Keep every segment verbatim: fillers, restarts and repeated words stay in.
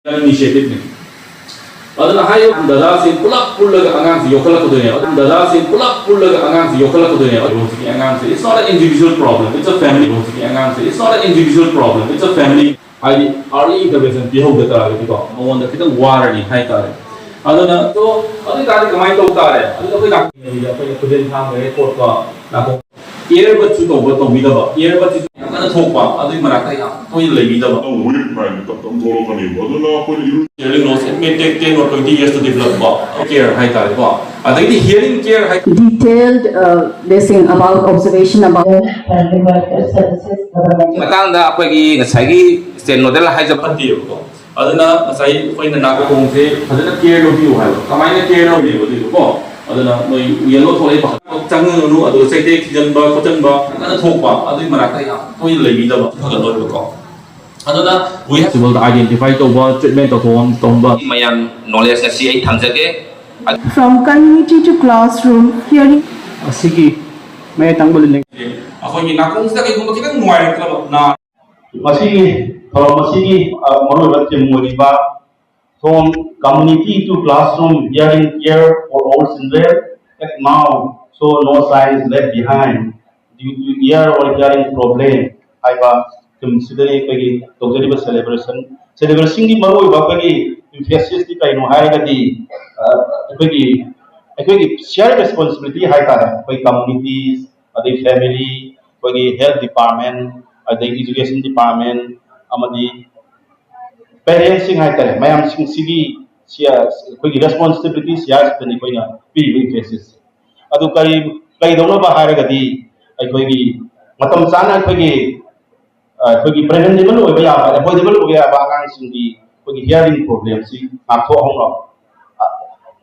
Initiative ꯅꯤ꯫ ꯑꯗꯨꯅ ꯍꯥꯏꯔꯤꯕ ꯗꯗꯥꯁꯤꯡ ꯄꯨꯂꯞ ꯄꯨꯜꯂꯒ ꯑꯉꯥꯡꯁꯤ ꯌꯣꯛꯈꯠꯂꯛꯀꯗꯣꯏꯅꯦꯕ꯫ ꯑꯗꯨꯝ ꯗꯗꯥꯁꯤꯡ ꯄꯨꯂꯞ ꯄꯨꯜꯂꯒ ꯑꯉꯥꯡꯁꯤ ꯌꯣꯛꯈꯠꯂꯛꯀꯗꯣꯏꯅꯦꯕ꯫ ꯑꯗꯨ ꯍꯧꯖꯤꯛꯀꯤ ꯑꯉꯥꯡꯁꯤ, it's not an individual problem, it's a family. ꯍꯧꯖꯤꯛꯀꯤ ꯑꯉꯥꯡꯁꯤ, it's not an individual problem, it's a family. ꯍꯥꯏꯗꯤ early intervention ꯄꯤꯍꯧꯗ ꯇꯥꯔꯒꯗꯤꯀꯣ, ꯃꯉꯣꯟꯗ ꯈꯤꯇꯪ ꯋꯥꯔꯅꯤ ꯍꯥꯏꯇꯥꯔꯦ꯫ ꯑꯗꯨꯅ, so, ꯑꯗꯨ ꯑꯣꯏꯇꯥꯔꯗꯤ ꯀꯃꯥꯏꯅ ꯇꯧ ꯇꯥꯔꯦ? ꯑꯗꯨ ꯑꯩꯈꯣꯏ ꯅꯥꯀꯣꯡ, ꯑꯩꯈꯣꯏꯅ ꯈꯨꯖꯤꯟ ꯊꯥꯡꯈ꯭ꯔꯦ ꯈꯣꯠꯄ, ꯅꯥꯀꯣꯡ earbud ꯁꯨ ꯇꯧꯕ, ꯇꯧꯕꯤꯗꯕ, earbud ꯁꯤ ꯌꯥꯝ ꯀꯟꯅ ꯊꯣꯛꯄ, ꯑꯗꯨꯒꯤ ꯃꯅꯥꯛꯇ ꯌꯥꯝ ꯇꯣꯏꯅ ꯂꯩꯕꯤꯗꯕ꯫ Weird ꯃꯥꯏꯟꯗ ꯇꯞ ꯇꯞ ꯊꯣꯛꯂꯛꯀꯅꯦꯕ꯫ ꯑꯗꯨꯅ ꯑꯩꯈꯣꯏꯅ hearing loss, it may take ten or twenty years to develop ꯀꯣ, care ꯍꯥꯏꯇꯥꯔꯦꯀꯣ꯫ ꯑꯗꯒꯤꯗꯤ hearing care high- Detailed, uh, this thing about observation about ꯃꯇꯥꯡꯗ ꯑꯩꯈꯣꯏꯒꯤ ꯉꯁꯥꯏꯒꯤ state nodal ꯍꯥꯏꯖꯕ ꯐꯠꯇꯦꯕꯀꯣ꯫ ꯑꯗꯨꯅ ꯉꯁꯥꯏ ꯑꯩꯈꯣꯏꯅ ꯅꯥꯀꯣꯡꯁꯦ ꯐꯖꯅ care ꯂꯧꯕꯤꯌꯨ ꯍꯥꯏꯕ꯫ ꯀꯃꯥꯏꯅ care ꯂꯧꯕꯤꯌꯨ ꯑꯗꯨꯏꯗꯨꯀꯣ? ꯑꯗꯨꯅ ꯅꯣꯏ yellow ꯊꯣꯛꯂꯛꯏ ꯄꯥꯈꯠ ꯆꯪꯉꯨꯅꯨ, ꯑꯗꯨꯒ ꯆꯩꯇꯦꯛ ꯊꯤꯖꯤꯟꯕ ꯈꯣꯠꯆꯟꯕ ꯀꯟꯅ ꯊꯣꯛꯄ, ꯑꯗꯨꯒꯤ ꯃꯅꯥꯛꯇ ꯌꯥꯝ ꯇꯣꯏꯅ ꯂꯩꯕꯤꯗꯕ ꯐꯒꯠꯂꯣꯏꯕꯀꯣ꯫ ꯑꯗꯨꯅ we have ꯁꯤꯕꯜꯗ identify ꯇꯧꯕ, treatment ꯇꯧꯊꯣꯛ ꯇꯧꯍꯟꯕ꯫ ꯃꯌꯥꯝ knowledge ꯉꯁꯤ ꯑꯩ ꯊꯝꯖꯒꯦ꯫ From community to classroom, hearing ꯑꯁꯤꯒꯤ ꯃꯌꯥꯏ ꯊꯪꯕ ꯂꯤꯡ ꯑꯩꯈꯣꯏꯒꯤ ꯅꯥꯀꯣꯡꯁꯤꯗ ꯀꯩꯒꯨꯝꯕ ꯈꯤꯇꯪ ꯅꯨꯡꯉꯥꯏꯔꯛꯇ꯭ꯔꯕ ꯅꯥ ꯃꯁꯤꯒꯤ ꯊꯧꯔꯝ ꯑꯁꯤꯒꯤ, ꯑ, ꯃꯔꯨꯑꯣꯏꯕ theme ꯑꯣꯏꯔꯤꯕ From Community to Classroom, Hearing Care for All Children, Act Now, So No Child Is Left Behind, Due to Ear or Hearing Problem ꯍꯥꯏꯕ theme ꯁꯤꯗꯅꯤ ꯑꯩꯈꯣꯏꯒꯤ ꯇꯧꯖꯔꯤꯕ celebration꯫ Celebration ꯒꯤ ꯃꯔꯨꯑꯣꯏꯕ ꯑꯩꯈꯣꯏꯒꯤ emphasis ꯇꯤ ꯀꯩꯅꯣ ꯍꯥꯏꯔꯒꯗꯤ, ꯑ, ꯑꯩꯈꯣꯏꯒꯤ, ꯑꯩꯈꯣꯏꯒꯤ shared responsibility ꯍꯥꯏꯇꯥꯔꯦ꯫ ꯑꯩꯈꯣꯏ communities, ꯑꯗꯩ family, ꯑꯩꯈꯣꯏꯒꯤ health department, ꯑꯗꯩ education department, ꯑꯃꯗꯤ parents ꯁꯤꯡ ꯍꯥꯏꯇꯥꯔꯦ, ꯃꯌꯥꯝꯁꯤꯡꯁꯤꯒꯤ ꯁꯤ-, ꯑꯩꯈꯣꯏꯒꯤ responsibility share ꯁꯤꯗꯅꯤ ꯑꯩꯈꯣꯏꯅ ꯄꯤꯔꯤꯕ emphasis ꯁꯦ꯫ ꯑꯗꯨ ꯀꯔꯤ, ꯀꯩꯗꯧꯅꯕ ꯍꯥꯏꯔꯒꯗꯤ, ꯑꯩꯈꯣꯏꯒꯤ ꯃꯇꯝ ꯆꯥꯅ ꯑꯩꯈꯣꯏꯒꯤ, ꯑ, ꯑꯩꯈꯣꯏꯒꯤ preventable ꯑꯣꯏꯕ ꯌꯥꯕ, avoidable ꯑꯣꯏꯕ ꯌꯥꯕ ꯑꯉꯥꯡꯁꯤꯡꯒꯤ ꯑꯩꯈꯣꯏꯒꯤ hearing problem ꯁꯤ ꯉꯥꯛꯊꯣꯛꯍꯧꯅꯕ꯫ ꯑ,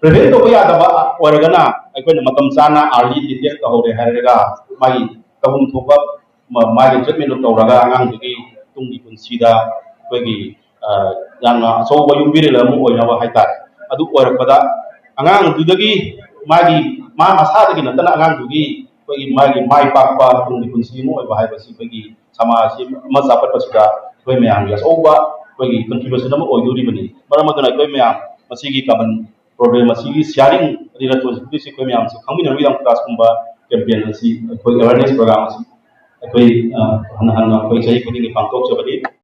prevent ꯇꯧꯕ ꯌꯥꯗꯕ ꯑꯣꯏꯔꯒꯅ ꯑꯩꯈꯣꯏꯅ ꯃꯇꯝ ꯆꯥꯅ early detect ꯇꯧꯍꯧꯔꯦ ꯍꯥꯏꯔꯒ ꯃꯥꯒꯤ ꯇꯧꯐꯝ ꯊꯣꯛꯄ ꯃ-, ꯃꯥꯒꯤ treatment ꯇꯧꯔꯒ ꯑꯉꯥꯡꯗꯨꯒꯤ ꯇꯨꯡꯒꯤ ꯄꯨꯟꯁꯤꯗ ꯑꯩꯈꯣꯏꯒꯤ, ꯑ, ꯌꯥꯝꯅ ꯑꯆꯧꯕ ꯌꯨꯝꯕꯤꯔꯦꯜ ꯑꯃ ꯑꯣꯏꯅꯕ ꯍꯥꯏꯇꯥꯔꯦ꯫ ꯑꯗꯨ ꯑꯣꯏꯔꯛꯄꯗ ꯑꯉꯥꯡꯗꯨꯗꯒꯤ ꯃꯥꯒꯤ, ꯃꯥ ꯃꯁꯥꯗꯒꯤ ꯅꯠꯇꯅ ꯑꯉꯥꯡꯗꯨꯒꯤ ꯑꯩꯈꯣꯏꯒꯤ ꯃꯥꯒꯤ ꯃꯥꯏ ꯄꯥꯛꯄ ꯇꯨꯡꯒꯤ ꯄꯨꯟꯁꯤ ꯑꯃ ꯑꯣꯏꯕ ꯍꯥꯏꯕꯁꯤ ꯑꯩꯈꯣꯏꯒꯤ ꯁꯃꯥꯖ ꯑꯁꯤ ꯑꯃ ꯆꯥꯎꯈꯠꯄꯁꯤꯗ ꯑꯩꯈꯣꯏ ꯃꯌꯥꯝꯒꯤ ꯑꯆꯧꯕ ꯑꯩꯈꯣꯏꯒꯤ ꯀꯟꯇ꯭ꯔꯤꯕ꯭ꯌꯨꯁꯟ ꯑꯃ ꯑꯣꯏꯗꯣꯔꯤꯕꯅꯤ꯫ ꯃꯔꯝ ꯑꯗꯨꯅ ꯑꯩꯈꯣꯏ ꯃꯌꯥꯝ ꯃꯁꯤꯒꯤ ꯀꯃꯟ ꯄ꯭ꯔꯣꯕ꯭ꯂꯦꯝ ꯑꯁꯤꯒꯤ ꯁꯤꯌꯥꯔꯤꯡ ꯑꯗꯩ ꯔꯦꯁꯄꯣꯟꯁꯤꯕꯤꯂꯤꯇꯤꯁꯤ ꯑꯩꯈꯣꯏ ꯃꯌꯥꯝꯁꯦ ꯈꯪꯃꯤꯟꯅꯔꯒ ꯌꯥꯝ ꯀ꯭ꯂꯥꯁꯀꯨꯝꯕ ꯀꯦꯝꯄꯦꯟ ꯑꯁꯤ ꯑꯩꯈꯣꯏ ꯑꯦꯋꯥꯔꯅꯦꯁ ꯄ꯭ꯔꯣꯒ꯭ꯔꯥꯝ ꯑꯁꯤ ꯑꯩꯈꯣꯏ ꯍꯟꯅ ꯍꯟꯅ ꯑꯩꯈꯣꯏ ꯆꯍꯤ ꯈꯨꯗꯤꯡꯒꯤ ꯄꯥꯡꯊꯣꯛꯆꯕꯅꯤ꯫